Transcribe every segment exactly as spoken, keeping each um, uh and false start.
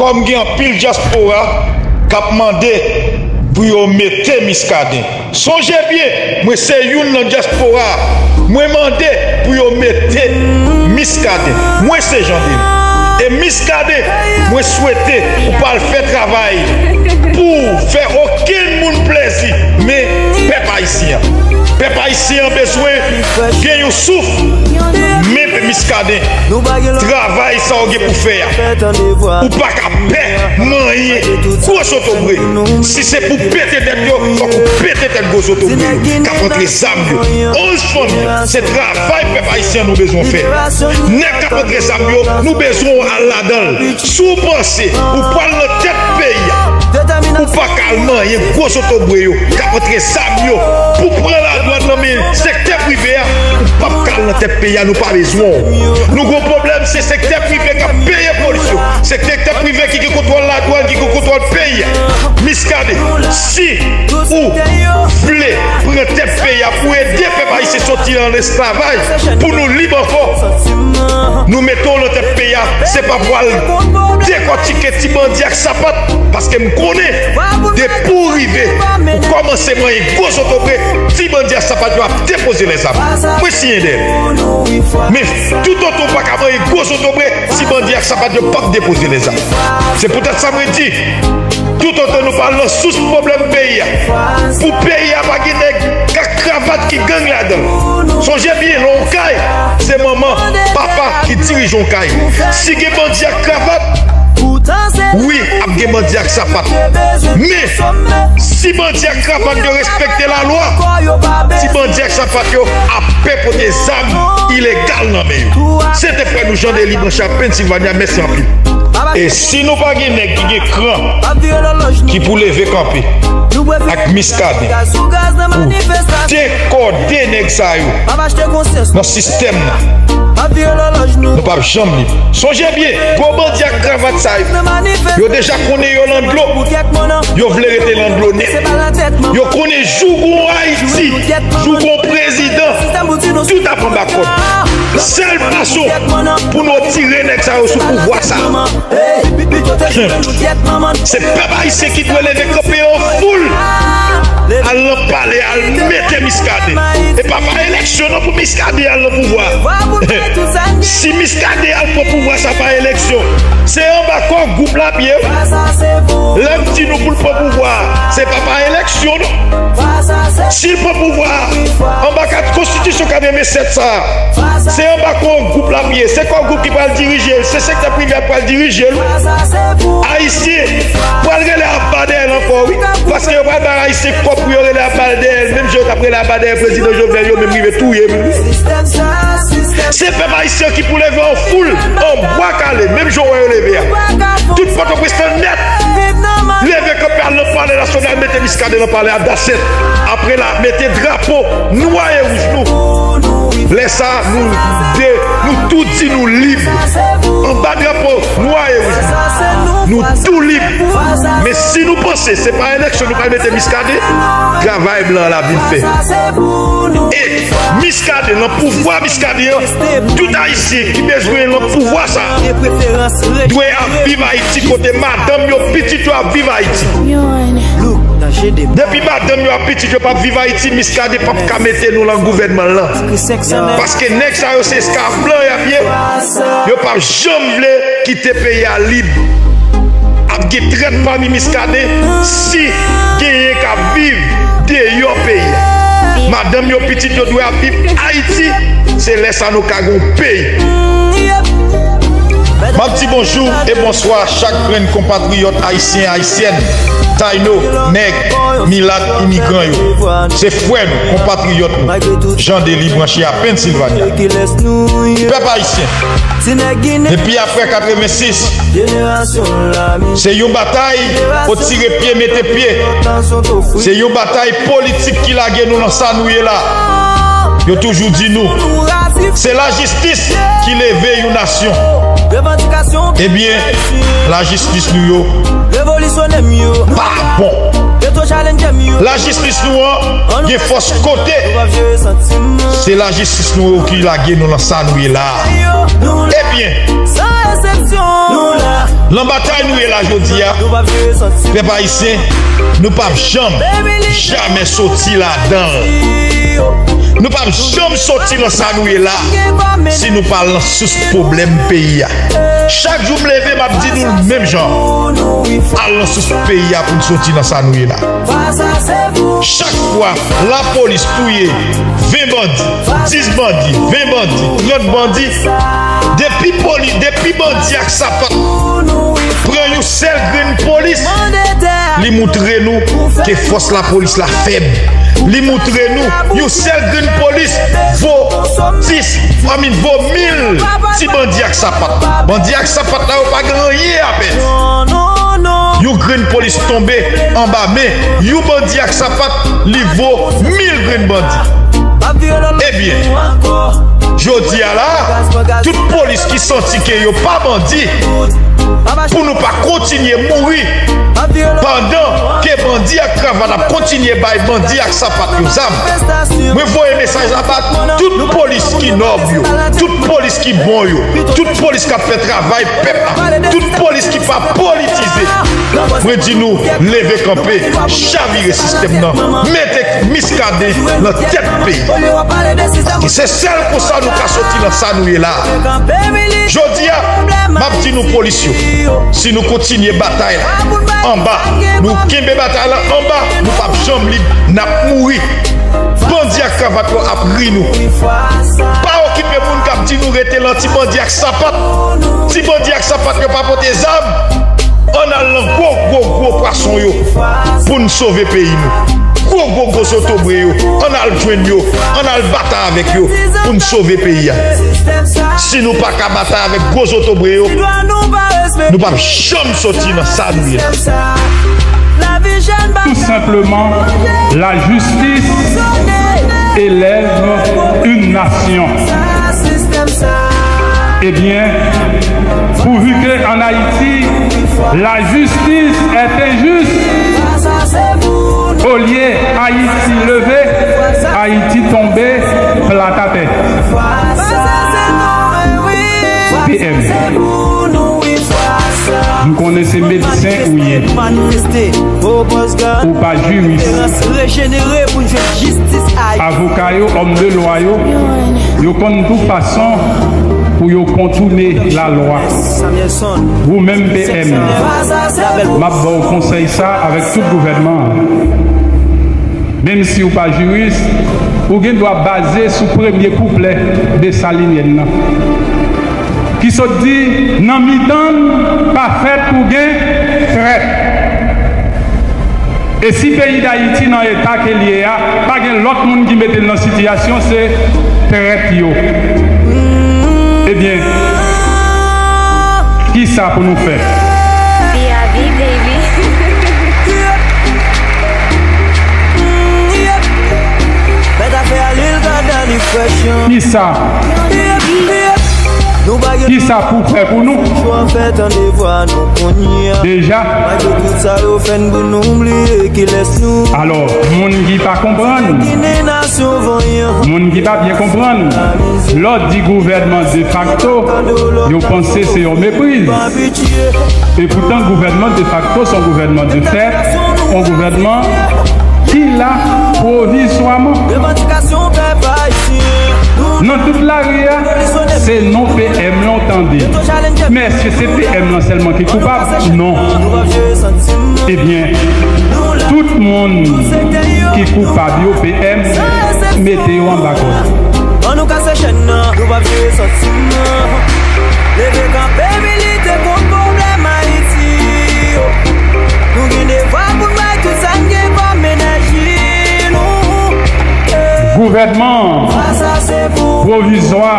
Kòm gen anpil dyaspora k ap mande pou yo mete Miskaden. Sonje byen, mwen se youn nan dyaspora a. Mwen mande pou yo mete Miskaden. Mwen se Jandeli. E Miskaden, mwen swete ou pa al fè travay pou fè okenn moun plezi, men pèp ayisyen an. Pèp ayisyen an bezwen gen yon souf, men Miskaden, travay sa w gen pou fè a, ou pa ka pè manyen gwo zotobre. Si se pou pete tèt yo, fòk ou pete tèt gwo zotobre yo k ap antre zam yo. Onz fanmi, se travay pèp ayisyen an nou bezwen fè. Nèg k ap antre zam yo, nou bezwen w al ladan l. Si w panse ou pral nan tèt peyi a, ou pa ka al manyen gwo zotobre yo k ap antre zam yo pou pran ladwàn nan men sektè prive a, ou p ap ka al nan tèt peyi a, nou pa bezwen w. Nou gon pwoblèm, se sektè prive k ap peye polis yo. Se sektè prive ki gen kontwòl ladwàn, ki gen kontwòl peyi a. Miskaden, si ou vle pran tèt peyi a pou ede pèp ayisyen soti nan esklavaj, pou nou lib ankò, nou mete w nan tèt peyi a, se pa pou al dekòtike ti bandi ak sapat, paske m konnen, depi w rive, ou kòmanse manyen gwo zotobre, ti bandi ak sapat yo ap depoze lèzam. Mwen siyen dèyè l. Men, toutotan w pa ka manyen gwo zotobre, ti bandi ak sapat yo p ap depoze lèzam. Se poutèt sa mwen di, toutotan nou pa al nan sous pwoblèm peyi a, pou peyi a pa gen nèg k ak kravat ki gang ladan l. Sonje byen, lè w kay, se manman, papa ki dirije yon kay. Si gen bandi ak kravat, wi, ap gen bandi ak sapat. Men, si bandi ak kravat yo respekte lalwa, ti bandi ak sapat yo ap pe pote zam ilegal nan men yo. Se te frè nou Jandeli, branche a Pennsylvania, mèsi anpil. E si nou pa gen nèg ki gen kran, ki pou leve kanpe ak Miskaden pou dekòde nèg sa yo nan sistèm nan, nou p ap janm li. Sonje byen, gwo bandi ak kravat sa yo, yo deja konnen yo lan dlo. Yo vle rete lan dlo nèt. Yo konnen jou gon Ayiti, jou gon prezidan, tout ap anba kòd. Sèl fason pou nou retire nèg sa yo sou pouvwa sa a, se pèp ayisyen ki dwe leve kanpe an foul, al nan palè, al mete Miskaden. E pa pa eleksyon non pou Miskaden al nan pouvwa. Si Miskaden al pran pouvwa, sa pa eleksyon. Se anba kò gwoup la ap ye wi. Lè m di nou pou l pran pouvwa a, se pa pa eleksyon non. Si l pran pouvwa a, anba kat konstitisyon katrevennsèt sa a, se anba kò gwoup la ap ye. Se kò gwoup ki pral dirije l, se sektè prive a k pral dirije l. Ayisyen pral rele aba dèyè l ankò wi. Paske yo pral bay Ayisyen kòb pou yo rele aba dèyè l, menm jan yo t ap rele aba dèyè prezidan Jovenel, yo menm rive touye moun. Se pèp ayisyen ki pou leve an foul, an bwa kale, menm jan w wè yo leve a. Tout Pòtoprens lan nèt leve kanpe al nan palè nasyonal, mete Miskaden nan palè a, dasèt. Apre la, mete drapo nwa e wouj nou. Lè sa a, nou de, nou tou di nou lib. Anba drapo nwa e wouj nou, nou tou lib. Men si nou panse se pa eleksyon nou pral mete Miskaden, travay blan la vin fè. E Miskaden, nan pouvwa Miskaden an, tout Ayisyen ki bezwen nan pouvwa sa a dwe ap viv Ayiti, kote madanm yo, pitit yo ap viv Ayiti. Depi madanm yo ak pitit yo p ap viv Ayiti, Miskaden p ap ka mete nou lan gouvènman lan. Paske nèg sa yo se esklav blan y ap ye. Yo p ap janm vle kite peyi a lib. Ap gen trèt pami Miskaden, si genyen k ap viv deyò peyi a. Madanm yo, pitit yo dwe ap viv Ayiti. Se lè sa nou ka gen yon peyi. M ap di bonjou e bonswa chak grenn konpatriyòt ayisyen, ayisyèn, tayno, nèg, milat, imigran yo. Se frè nou, konpatriyòt nou, Jandeli branche a Pennsylvania. Pèp ayisyen, depi apre katrevensis, se yon batay pou tire pye, mete pye. Se yon batay politik ki lage nou nan sa nou ye la. Yo toujou di nou, se lajistis ki leve yon nasyon. Ebyen, lajistis nou yo pa bon. Lajistis nou an gen fòs kote. Se lajistis nou yo ki lage nou nan sa nou ye la a. Ebyen, Nan batay nou ye la jodi a, pèp ayisyen, nou p ap janm, jamè soti ladan l. Nou p ap janm soti nan sa nou ye la si nou pa al nan sous pwoblèm peyi a. Chak jou m leve, m ap di nou l menm jan. Al nan sous peyi a pou n soti nan sa nou ye la. Chak fwa lapolis touye ven bandi, dis bandi, ven bandi, trant bandi, depi poli-, depi bandi ak sapat pran yon sèl grenn polis, li moutre nou ke fòs lapolis la fèb. Li moutre nou yon sèl grenn polis vo dis, I mean, vo mil ti bandi ak sapat. Bandi ak sapat la, yo pa gen anyen a pèdi. Yon grenn polis tonbe anba men yon bandi ak sapat, li vo mil grenn bandi. Ebyen, jodi a la, tout polis ki santi ke yo pa bandi, pou nou pa kontinye mouri pandan ke bandi ak kravat ap kontinye bay bandi ak sapat yo zam. Mwen voye mesaj la ba tout polis ki nòb yo, tout polis ki bon yo, tout polis k ap fè travay pèp la, tout polis ki pa politize. Mwen di nou, leve kanpe, chavire sistèm nan, mete Miskaden nan tèt peyi. Paske se sèl konsa nou ka soti nan sa nou ye la. Jodi a, m ap di nou polis yo, si nou kontinye batay la anba, nou kenbe batay la anba, nou p ap janm lib, n ap mouri. Bandi ak kravat yo ap ri nou. Pa okipe moun k ap di nou rete lan ti bandi ak sapat. Ti bandi ak sapat yo pa pote zam. Ann al nan gwo, gwo, gwo pwason yo pou n sove peyi nou. Gwo, gwo, gwo zotobre yo, ann al jwenn yo, ann al batay avèk yo pou n sove peyi a. Si nou pa ka batay avèk gwo zotobre yo, nou p ap janm soti nan sa nou ye la. Tout simplement, la justice élève une nation. Eh bien, pourvu que en Haïti, la justice est injuste, olye Ayiti leve, Ayiti tonbe plat atè. P M. M konnen se medsen ou ye. Ou pa jiris. Avoka yo, òm de lwa yo, yo konn tout fason pou yo kontoune lalwa. Ou menm P M, m ap ba w konsèy sa avèk tout gouvènman an. Menm si w pa jiris, ou gen dwa baze sou premye kouplè Desalinyèn nan, ki sot di, nan mitan n, pa fèt pou gen trèt. E si peyi Dayiti nan eta ke l ye a, pa gen lòt moun ki mete l nan sitiyasyon, se trèt yo. Ebyen, kisa pou nou fè? P A V, baby. Kisa? Kisa pou fè pou nou? Deja. Alò, moun ki pa konprann, moun ki pa byen konprann, lè w di gouvènman defakto, yo panse se yon mepriz. Epoutan, gouvènman defakto se yon gouvènman de fèt, yon gouvènman ki la pwovizwaman. Nan tout lari a, se non P M lan w tande. Men èske se P M lan sèlman ki koupab? Non. Ebyen, tout moun ki koupab yo, P M mete yo anba kòd. Ann nou kase chèn nan, nou p ap jere santim nan. Leve kanpe milite kont pwoblèm Ayiti yo. Nou gen devwa pou n bay tout sa n gen kòm enèji nou. Gouvènman pwovizwa,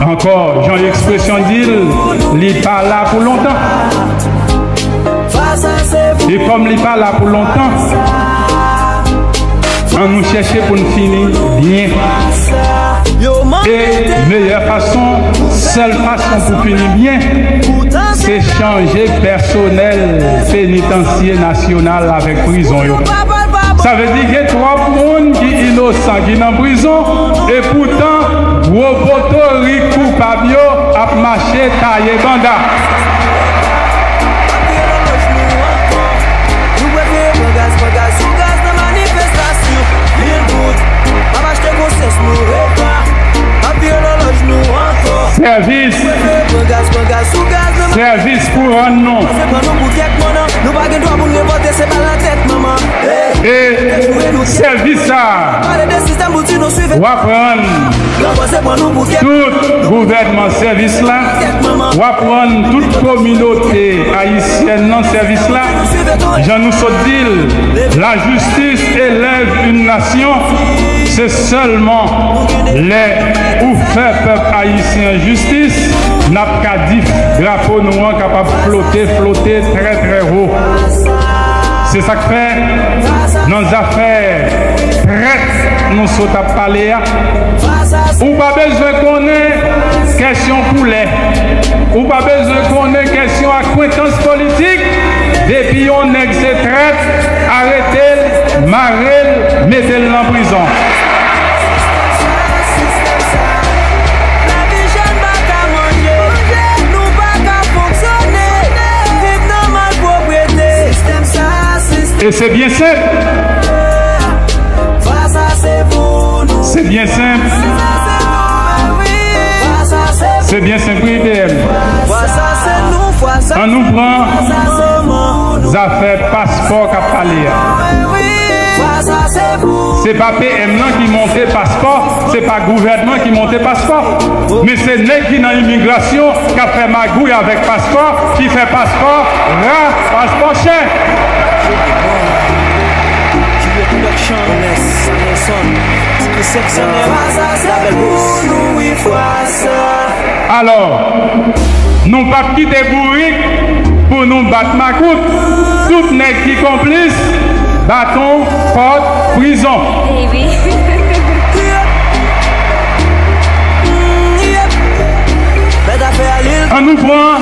ankò, jan ekspresyon di l, li pa la pou lontan. E kòm li pa la pou lontan, ann nou chèche pou n fini byen. E meyè fason, sèl fason pou fini byen, se chanje pèsonèl penitansye nasyonal avèk prizon yo. Sa vle di gen twòp moun ki inosan ki nan prizon, epoutan Gwo poto ri koupab yo ap mache taye banda. Sèvis. Sèvis pou rann nou. E sèvis sa a, w ap rann tout gouvènman sèvis la, w ap rann tout kominote ayisyèn nan sèvis la. Jan nou sot di l, lajistis élève une nation. Se sèlman lè ou fè pèp ayisyen an jistis, n ap ka di drapo nou an kapab flote, flote trè, trè wo. Se sa k fè, nan zafè trèt nou sot ap pale a, ou pa bezwen konnen kèsyon koulè, ou pa bezwen konnen kèsyon akwentans politik, depi yon nèg se trèt, arete l, mare l, mete l nan prizon. E se byen senp. Se byen senp. Se byen senp, wi, P M. An nou pran zafè paspò k ap pale a. Se pa P M nan ki monte paspò, se pa gouvènman ki monte paspò. Men se nèg ki nan imigrasyon k ap fè magouy avèk paspò, ki fè paspò ra, paspò chè. Alò, nou p ap kite bourik pou nou bat makout. Tout nèg ki konplis, baton, pòt, prizon. An nou pran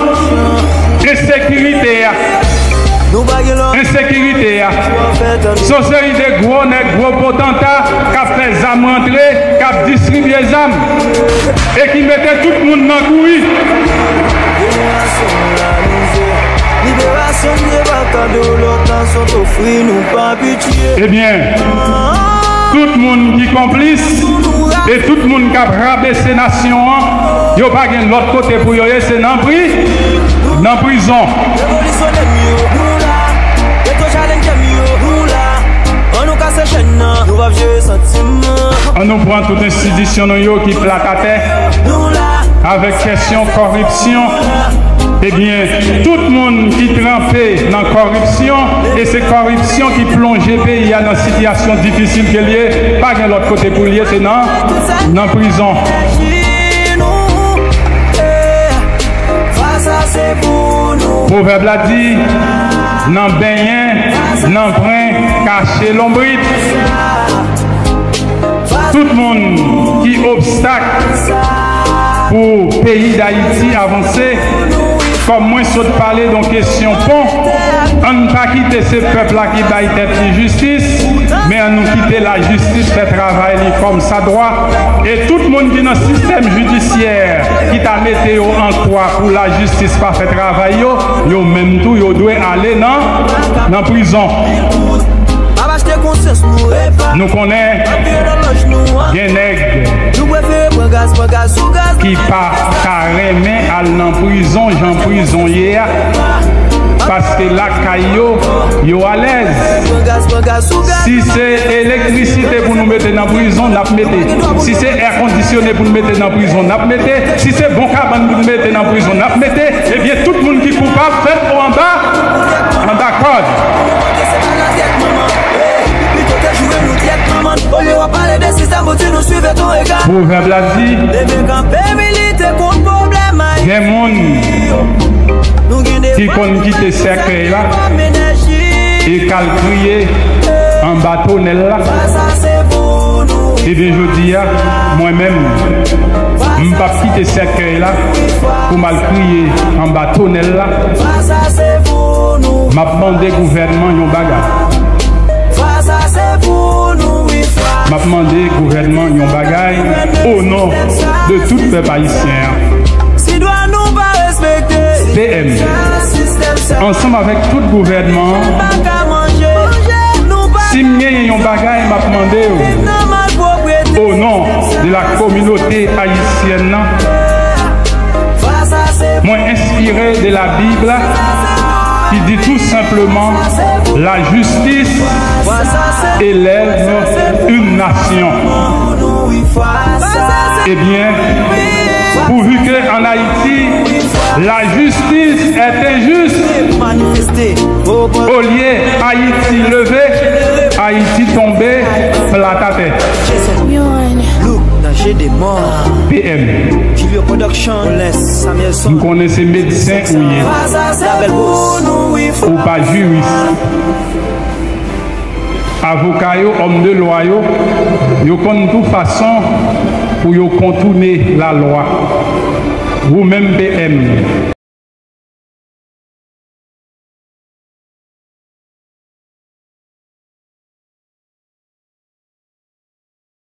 ensekirite a. Ensekirite a. Se yon seri de gwo nèg, gwo potanta k ap fè zam rantre, k ap distribye zam e ki mete tout moun nan kouri. Ebyen, tout moun ki konplis e tout moun k ap rabese nasyon an, yo pa gen lòt kote pou yo ye, se nan pri, nan prizon. An nou pran tout enstitisyon nou yo ki plat atè avèk kèsyon kòripsyon. Ebyen, tout moun ki tranpe nan kòripsyon, e se kòripsyon ki plonje peyi a nan sitiyasyon difisil ke l ye, pa gen lòt kote pou l ye, se nan, nan prizon. Pwovèb la di, nan benyen, nan pwen, kache lonbrit. Tout moun ki obstak pou peyi Dayiti avanse, kòm mwen sot pale de yon kesyon pon, ann pa kite se pèp la ki bay tèt li jistis, men ann nou kite lajistis fè travay li kòm sa dwa. E tout moun ki nan sistèm jidisyè ki ta mete yo an kwa pou lajistis pa fè travay yo, yo menm tou yo dwe ale nan, nan prizon. Nou konnen gen nèg ki pa ta renmen al nan prizon jan prizon ye a, paske lakay yo, yo alèz. Si se elektrisite pou nou mete nan prizon, n ap mete. Si se èkondisyone pou n mete nan prizon, n ap mete. Si se bon kabann pou n mete nan prizon, n ap mete. Ebyen, tout moun ki koupab fèt o anba, anba kòd. Pwovèb la di, gen moun ki konn kite sèkèy la e k al kriye anba tonèl la. Ebyen, jodi a, mwen menm, m p ap kite sèkèy la pou m al kriye anba tonèl la. M ap mande gouvènman yon bagay. M ap mande gouvènman yon bagay o non de tout pèp ayisyen an. Si dwa nou pa respekte, P M, ansanm avèk tout gouvènman an, pa ka manje, nou pa si m genyen yon bagay m ap mande w nan malpwoprete, o non de la kominote ayisyèn nan, mwen enspire de la Bible qui dit tout simplement: la justice élève une nation. Eh bien, pourvu que en Haïti, la justice est injuste, au lieu Haïti levé, Haïti tombé, plat à terre. P M, m konnen se medsen ou ye, ou pa jiris. Avoka yo, òm de lwa yo, yo konn tou fason pou yo kontoune lalwa. Ou menm, P M,